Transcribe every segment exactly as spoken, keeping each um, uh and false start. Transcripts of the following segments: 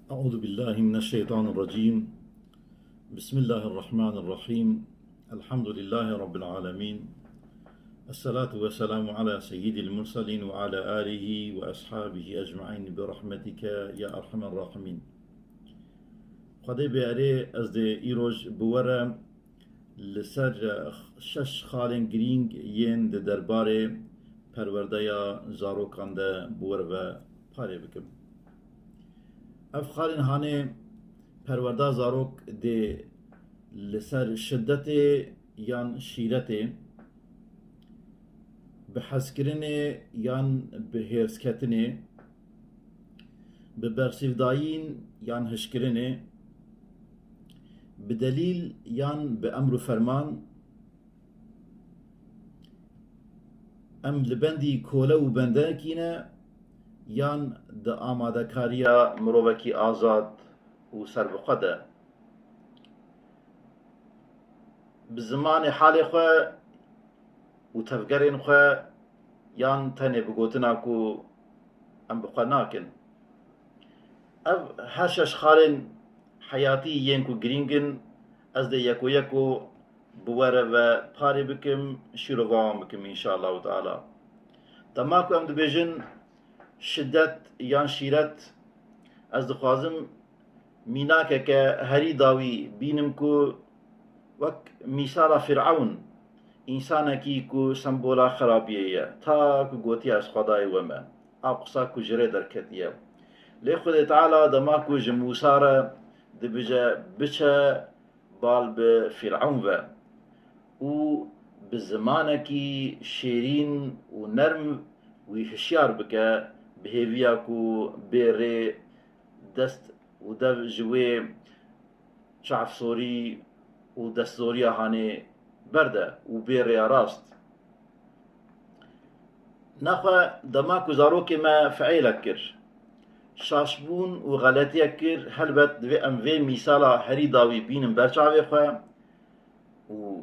أعوذ بالله من الشيطان الرجيم. بسم الله الرحمن الرحيم. الحمد لله رب العالمين. الصلاة والسلام على سيد المرسلين وعلى آله وأصحابه أجمعين برحمتك يا أرحم الراحمين. Xwedê bê erê ez dê îroj bi we re li ser şeş xalên girîng yên di derbarê perwerdeya zarokan de bi we re ve parê bikim. Ev xalên hanê perwerda zarok dê li ser şidetê yan şîretê, bi hezkirinê yan bi hêrsketinê, bi bersîvdayîn yan hişkirinê, bi delîl yan bi emr û ferman, em li bendî kole û bendekî ne yan di amadekariya mirovekî azad û serbixwe de, bi zimanê halê xwe û tevgerên xwe yan tenê bi gotina ku em bi xwe nakin. Ev her şeş xalên heyatî yên ku girîng in, ez dê yeko yeko bi we re ve parê bikim, şîrova wan bikim înşallahu teala. Dema ku em dibêjin şidet yan şîret, ez dixwazim mînakeke herî dawî bînim ku wek mîsala Fîrewn, însanekî ku sembola xerabiyê ye, ta ku gotiya ez Xwedayê we me, a qisa ku ji rê derketiye. Lê Xwedê Teala dema ku ji Mûsa re dibêje biçe bal bi Fîrewn ve û bi zimanekî şêrîn û nerm wî hişyar bike, bi hêviya ku bê rê dest û dev ji wê çavsorî û destzoriya hanê berde û bê rêya rast. Nexwe dema ku zarokê me fiîlek kir, şaşbûn û xeletiyek kir, helbet divê em vê mîsala herî dawî bînin ber çavê xwe û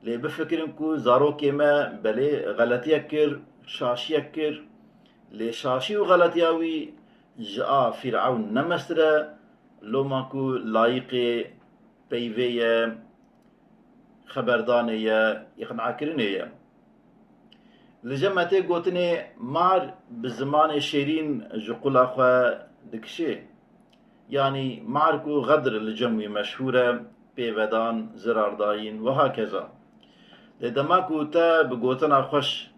lê bifikirin ku zarokê me belê xeletiyek kir, şaşiyek kir, lê şaşî û xeletiya wî ji a Fîrewn ne mestir e, loma ku layiqê peyvê ye, xeberdanê ye, îqnakirinê ye. Li cem me tê gotinê mar bi zimanê şêrîn ji qula xwe dikişê. Yanî mar ku xedr li cem wî meşhûr e, pêvedan, zirardayîn, wiha keza. Lê dema ku te bi gotina xweş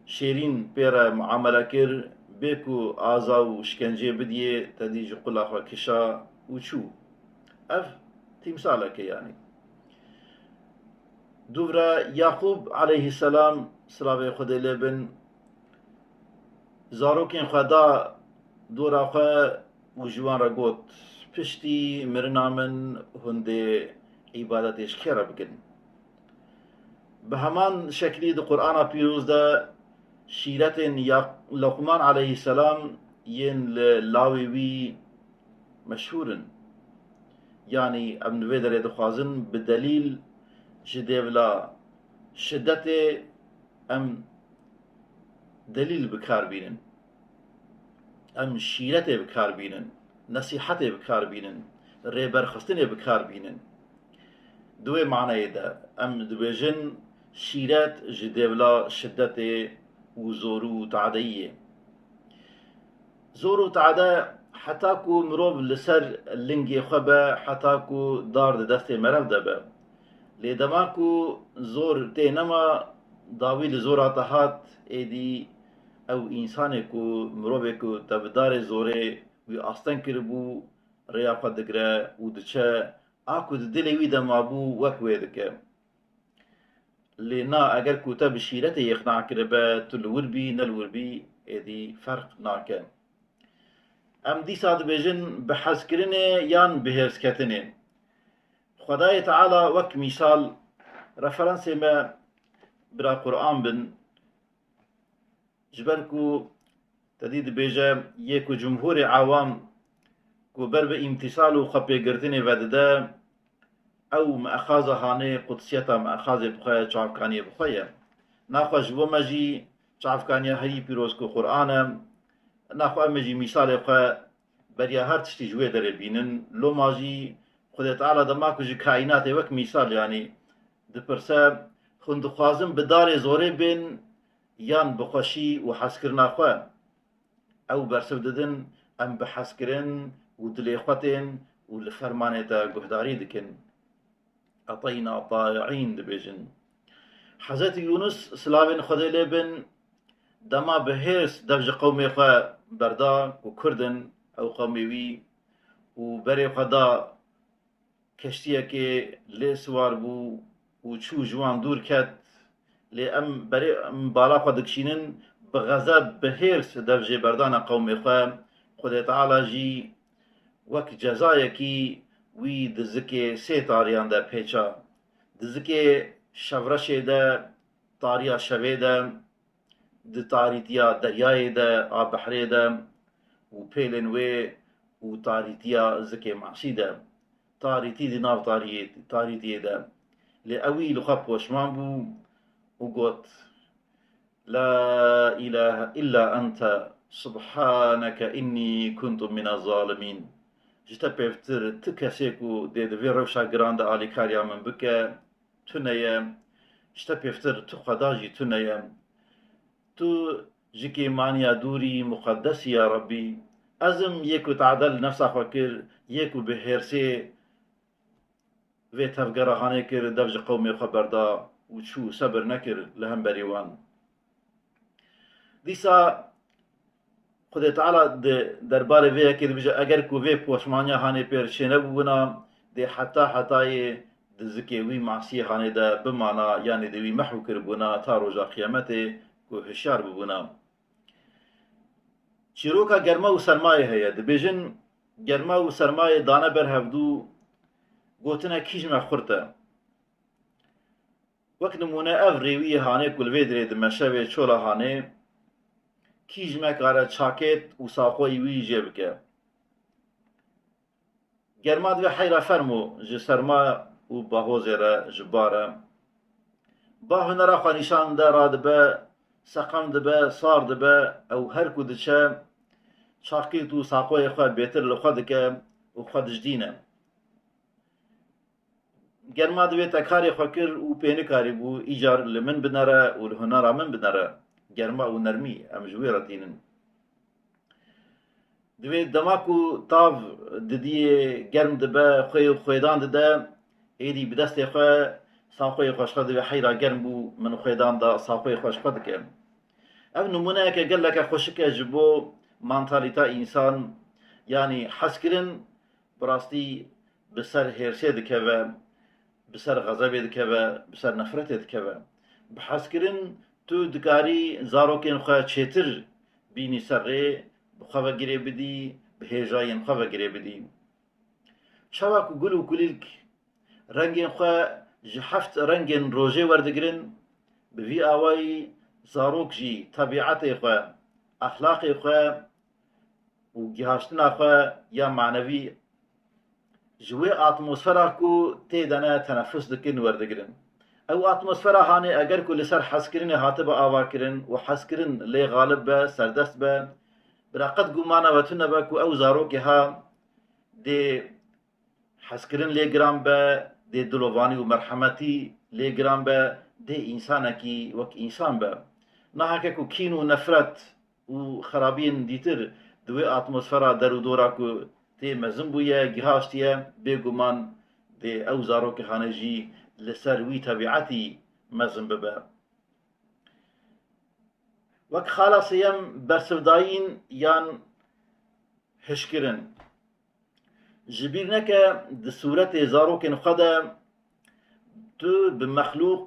şêrîn pê re muamele kir, bê ku aza û şkencê bidiyê, te dî ji qula xwe kişa û çû. Ev tîmsalek e yanî. Dûvre Yaqûb aleyhisselam, silavê Xwedê lê bin, zarokên xwe da dora xwe û ji wan re got, piştî mirina min hûn dê îbadetê ji kê re bikin? Bi heman şeklî di Qur'ana Pîroz de şîretên Ya-, Luqman aleyhisselam yên li lawê wî meşhûr in. Yanî em li vê derê dixwazin bi delîl ji dêvla şidetê em delîl bi kar bînin. Em şîretê bi kar bînin, nesîhetê bi kar bînin, rêberxistinê bi kar bînin. Di wê maneyê de em dibêjin şîret ji dêvla şidetê û zor û tadeyî ye. Zor û tade heta ku mirov li ser lingê xwe be, heta ku dar di destê merev de be. Lê dema ku zor tê nema, dawî li zora te hat, êdî ew însanê ku, mirovê ku te bi darê zorê wî asteng kiribû, rêya xwe digire û diçe, a ku di dilê wî de mabû, wek wê dike. Lê na, eger ku te bi şîretê îqna kiribe, tu li wir bî, ne li wir bî, êdî ferq nake. Em dîsa dibêjin bi hezkirinê yan bi hêrsketinê. Xwedayê Teala wek mîsal, referansê me bira Qur'an bin, ji ber ku te dî dibêje, yê ku cumhurê awam ku ber bi îmtîsal û xwepêgirtinê vedide, ew me'xaza hanê qudsiyeta me'xazê bi xwe, çavkaniyê bi xwe ye. Naxwe ji bo me jî çavkaniya herî pîroz ku Qur'an e, naxwe em jî mîsalê xwe beriya her tiştî ji wê derê bînin. Loma jî Xwedê Teala dema ku ji kaînatê wek mîsal, yanî dipirse, hûn dixwazin bi darê zorê bên yan bi xweşî û hezkirina xwe? Ew bersiv didin, em bi hezkirin û dilê xwe tên û li fermanê te guhdarî dikin. Eteyna taîîn dibêjin. Hezretî Yûnus, silavên Xwedê lê bin, dema bi hêrs dev ji qewmê xwe berda ku Kurd in, ew qewmê wî, û berê xwe da keştiyekê, lê siwar bû û çû ji wan dûr ket. Lê em berê em bala xwe dikişînin, bi xezeb, bi hêrs dev jê berdane qewmê xwe. Xwedê Teala jî wek cezayekî wî di zikê sê tariyan de pêça. Di zikê şevreşê de, tariya şevê de, di tarîtiya deryayê de, a behrê de û pêlên wê û tarîtiya zikê masî de. Tarîtî di nav tariyê-, tarîtiyê de. Lê ewî li xwe poşman bû û got, "La îlahe îlla ente, subhaneke înnî kuntu mine zalimîn." Ji te pêvtir ti kesê ku dê di vê rewşa giran de alîkariya min bike, tune ye. Ji te pêvtir tu xweda jî tune ye. Tu ji kêmaniya dûrî, muqeddesî ya Rebbî. Ez im yê ku tade li nefsa xwe kir, yê ku bi hêrsê vê tevgera hanê kir, dev ji qewmê xwe berda û çû, sebir nekir li hemberî wan. Dîsa Xwedê Teala di derbarê vê yekê dibêje, eger ku vê poşmaniya hanê pêr çênebûbûna, dê heta hetayê di zikê wî masiyê hanê de bimana, yanî dê wî mehw kiribûna ta roja qiyametê ku hişyar bibûna. Çîroka germa û sermayê heye. Dibêjin, germa û sermayê dane ber hevdû, gotine kîj me xurt e. Wek nimûne ev rêwiyê hanê ku li vê dirê dimeşe vê çola hanê, kîj me kare çakêt û saqoyî wî jê bike. Germa divê heyra fermo ji serma û bahozê re, ji ba re. Ba hunera xwe nîşan de, radibe, seqem dibe, sar dibe, ew her ku diçe, çaqît û saqoyê xwe bêtir li xwe dike û xwe dijdîne. Germa divê te karê xwe kir û pê nikarîbû, îcar li min binere û li hunera min binere. Germa û nermî, em ji wê re tînin. Divê dema ku tav didiyê germ dibe, xwê û xwêdan dide, êdî bi destê xwe saqoyê xwe ji xwe divê heyra germ bû, min xwêdan da, saqoyê xwe ji xwe dike. Ev nimûneyeke geleke xweşik e ji bo mantalîta însan, yanî hezkirin bi rastî bi ser hêrsê dikeve, bi ser xezebê dikeve, bi ser nefretê dikeve. Bi hezkirin tu dikarî zarokên xwe çêtir bînî ser rê, bi xwe ve girê bidî, bi hêjayên xwe ve girê bidî. Çawa ku gul û kulîlk rengên xwe ji heft rengên rojê werdigirin, bi vî awayî zarok jî tebîetê xwe, exlaqê xwe û gihaştina xwe ya manevî ji wê atmosfera ku tê de ne tenefus dikin werdigirin. Ew atmosfera hanê eger ku li ser hezkirinê hatibe avakirin û hezkirin lê xalib be, serdest be, bira qet gumana we tune be ku ew zarokê ha dê hezkirin lê giran be, dê dilovanî û merhemetî lê giran be, dê însanekî wek însan be. Niha ke ku kîn û nefret û xerabiyên dîtir di wê atmosfera der û dora ku tê mezin bûye, gihaştiye, bêguman dê ew zarokê hane jî li ser wî tebîetî mezin bibe. Wek xala sêyem, bersivdayîn yan hişkirin. Ji bîr neke, di sûretê zarokên xwe de tu bi mexlûq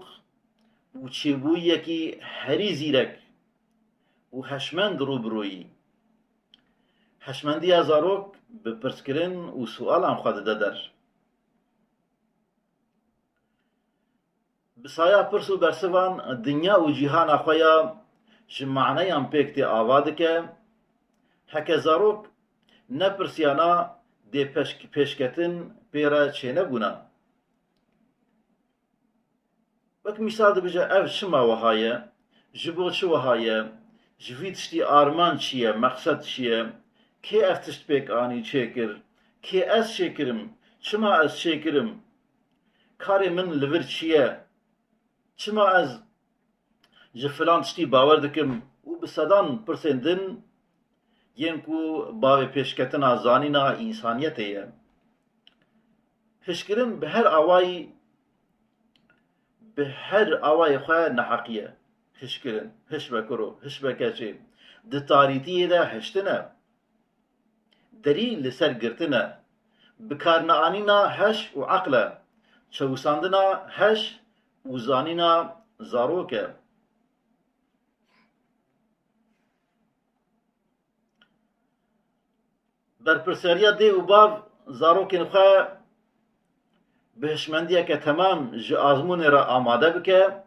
û çêbûyiyekî herî zîrek û heşmend rû bi rû yî. Heşmendiya zarok bi pirskirin û sualan xwe dide der. Bi saya pirs û bersivan dinya û cîhana xwe ya ji maneyan pêk tê ava dike, heke zarok nepirsiyana dê peşk-, pêşketin pê re çênebûna. Wek mîsal dibêje, ev çima wiha ye, ji bo çi wiha ye, ji vî tiştî armanc çi ye, meqsed çi ye, Kê ev tişt pêk anî çêkir? Kê ez çêkirim? Çima ez çêkirim? Karê min li vir çi ye? Çima ez ji filan tiştî bawer dikim? Û bi sedan pirsên din yên ku bavê pêşketina zanîna însaniyetê ye. Hişkirin bi her awayî, bi her awayê xwe neheqî ye. Hişkirin, hişbekuro, hişbekeçê, di tarîtiyê de hiştin e. Derî li ser girtin e. Bikarneanîna heş û eql e. Çewisandina heş û zanîna zarok e. Berpirsiyariya dê û bav zarokên xwe bi hişmendiyeke temam ji azmûnê re amade bike.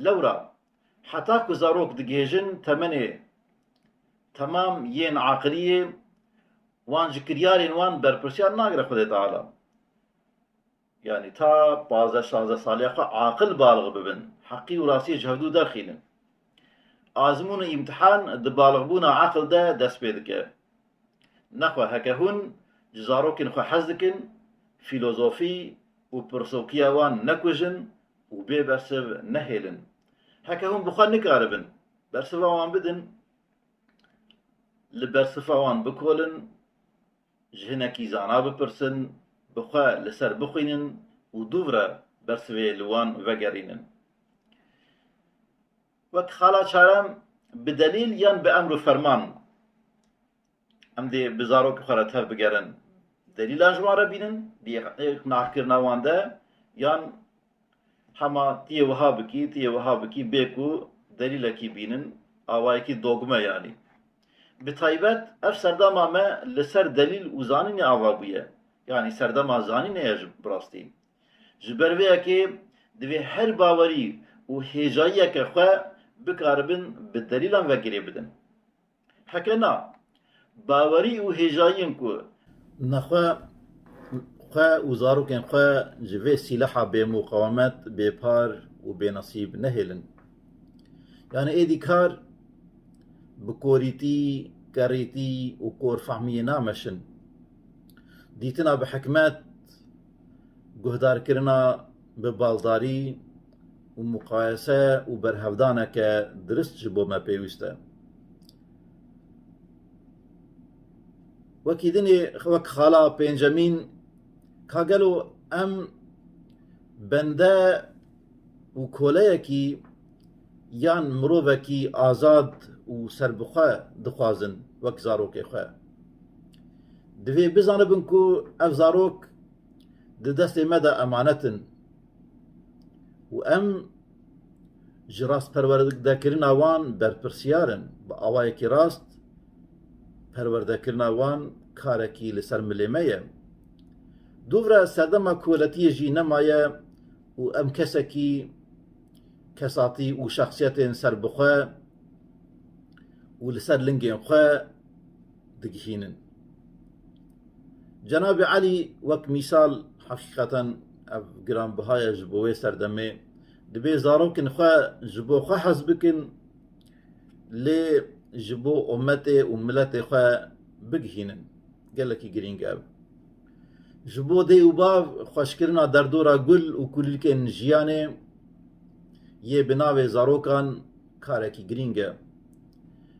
Lewra, heta ku zarok digihêjin temenê temam yên aqiliyê, wan ji kiryarên wan berpirsiyar nagire Xwedê Teala. Yanî ta pazdeh şazdeh saliya xwe aqil balix bibin, heqî û rastiyê ji hevdû derxînin. Azmûn û îmtihan di balixbûna eqil de dest pê dike. Nexwe heke hûn ji zarokên xwe hez dikin, fîlozofî û pirsokiya wan nekujin û bê bersiv nehêlin. Heke hûn bi xwe nikaribin bersiva wan bidin, li bersifa wan bikolin, ji hinekî zana bipirsin, bi xwe li ser bixwînin û dûv re bersivê li wan vegerînin. Wek xala çarem, bi delîl yan bi emr û ferman. Em dê bi zarokê xwe re tev bigerin, delîlan ji wan re bînin, bi îqnakirina wan de, yan hema tu yê wiha bikî, tu yê wiha bikî, bê ku delîlekî bînin, awayekî dogme yanî. Bi taybet ev serdema me li ser delîl û zanînê ava bûye. Yanî serdema zanînê ye ji bi rastî. Ji ber vê yekê divê her bawerî û hêjayiyeke xwe bikaribin bi delîlan ve girê bidin. Heke na, bawerî û hêjayiyên ku nexwe xwe û zarokên xwe ji vê sîleha bêmuqawemet, bêpar û bênesîb nehêlin. Yanî êdî kar bi korîtî, kerîtî û korfehmiyê nameşin. Dîtina bi hikmet, guhdarkirina bi baldarî û muqayese û berhevdaneke dirist ji bo me pêwîst e. Wekî dinê, wek xala pêncemîn, ka gelo em bende û koleyekî yan mirovekî azad û serbixwe dixwazin wek zarokê xwe. Divê bizanibin ku ev zarok di destê me de emanet in û em ji rastperwerdekirina wan berpirsiyar in. Bi awayekî rast, perwerdekirina wan karekî li ser milê me ye. Dûv re serdema koletiyê jî nemaye û em kesekî, kesatî û şexsiyetên serbixwe û li ser lingên xwe digihînin. Cenabê Elî wek mîsal, heqîqeten ev giranbiha ye ji bo wê serdemê. Dibê zarokên xwe ji bo xwe hez bikin, lê ji bo ummetê û miletê xwe bigihînin. Gelekî girîng e ev. Ji bo dê û bav xweşkirina derdora gul û kulîlkên jiyanê yê bi navê zarokan karekî girîng e.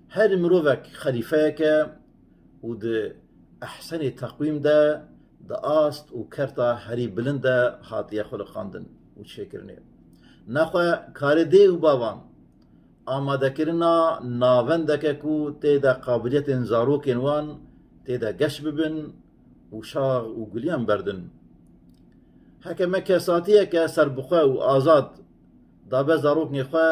Her mirovek xelîfeyek e û di ehsenê teqwîm de, di ast û kerta herî bilind de hatiye xuliqandin û çêkirinê. Nexwe karê dê û bavan amadekirina navendeke ku tê de qabiliyetên zarokên wan tê de geş bibin û şax û guliyan berdin. Heke me kesatiyeke serbixwe û azad dabe zarokên xwe,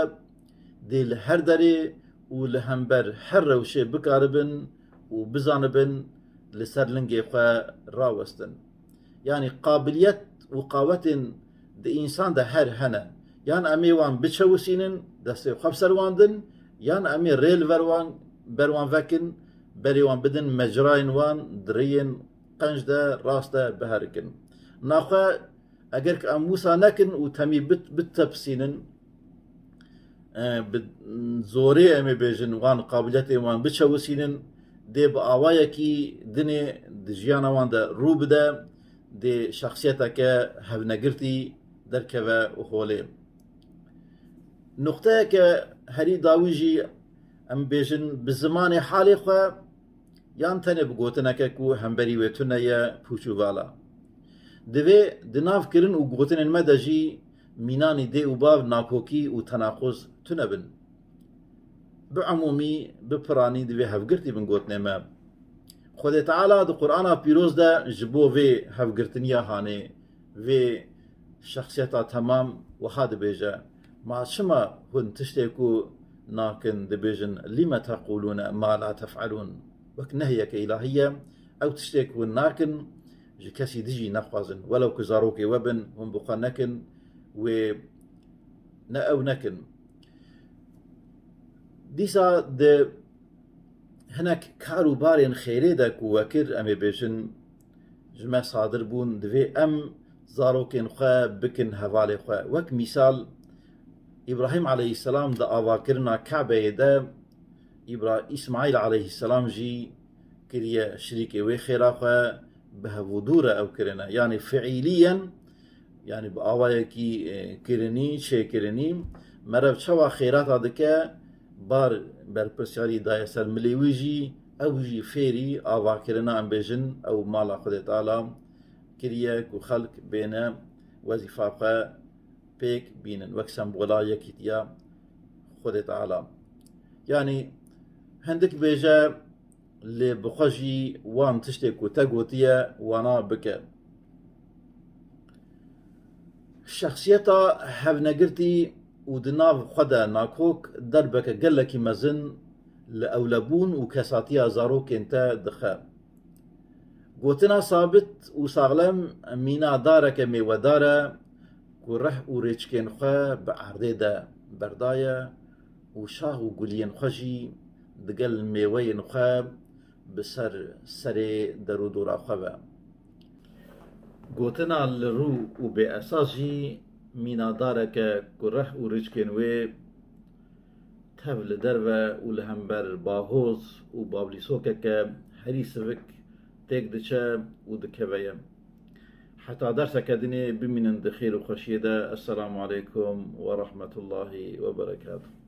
dê li her derê û li hember her rewşê bikaribin û bizanibin li ser lingê xwe rawestin. Yanî qabiliyet û qawetên di însan de her hene. Yan em ê wan biçewisînin, destê xwe bi ser wan din, yan em ê rê li ver wan, ber wan vekin, berê wan bidin mecrayên wan di rêyên qenc de, rast de biherikin. Naxwe eger ku em wisa nekin û temî bit-, bitepisînin, e, bi zorê em ê bêjin wan qabiliyetên wan biçewisînin, dê bi awayekî dinê di jiyana wan de rû bide, dê şexsiyeteke hevnegirtî derkeve holê. Nuqteyeke herî dawî jî, em bêjin, bi zimanê halê xwe yan tenê bi gotineke ku hemberî wê tune ye, pûç û vala. Divê di nav kirin û gotinên me de jî mînanî dê û bav, nakokî û tenaquz tune bin. Bi umûmî, bi piranî divê hevgirtî bin gotinê me. Xwedê Teala di Qur'ana Pîroz de ji bo vê hevgirtiniya hanê, vê şexsiyeta temam wiha dibêje: Ma çima hûn tiştê ku nakin dibêjin, "Lime teqûlûne ma la tef'elûn"? Wek nehyeke îlahî ye, ew tiştê ku hûn nakin, ji kesî dijî nexwazin. Welew ku zarokê we bin, hûn bi xwe nekin, wê ne ew nekin. Dîsa di hinek kar û barên xêrê de ku we kir, em ê bêjin, ji me sadir bûn, divê em zarokên xwe bikin hevalê xwe. Wek mîsal, Îbrahîm aleyhisselam di avakirina Kabeyê de Îbra-, Îsmaîl aleyhisselam jî kiriye şirîkê wê xêra xwe, bi hevûdû re ew kirine. Yanî fiîlîyen, yanî bi awayekî, e, kirinî, çêkirinî, merev çawa xêrata dike, bar berpirsiyarî daye ser milê wî jî, ew jî fêrî avakirina, em bêjin, ew mala Xwedê Teala kiriye ku xelk bêne wezîfa xwe pêk bînin, wek sembola yekîtiya Xwedê Teala. Yanî hindik bêje, lê bi xwe jî wan tiştê ku te gotiye, wana bike. Şexsiyeta hevnegirtî û di nav xwe de nakok derbeke gelekî mezin li ewlebûn û kesatiya zarokên te dixe. Gotina sabit û saxlem mîna dareke mêwedar e ku reh û rêçikên xwe bi erdê de berdaye û şax û guliyên xwe jî digel mêweyên xwe bi ser serê derûdora xwe ve. Gotina li rû û bêesas jî mîna dareke ku reh û rêçikên wê tev li derve û li hember bahoz û bavlîsokeke herî sivik têk diçe û dikeve ye. Heta derseke dinê bimînin di xêr û xweşiyê de. Esselamu aleykum ve rahmetullahi ve berekatuh.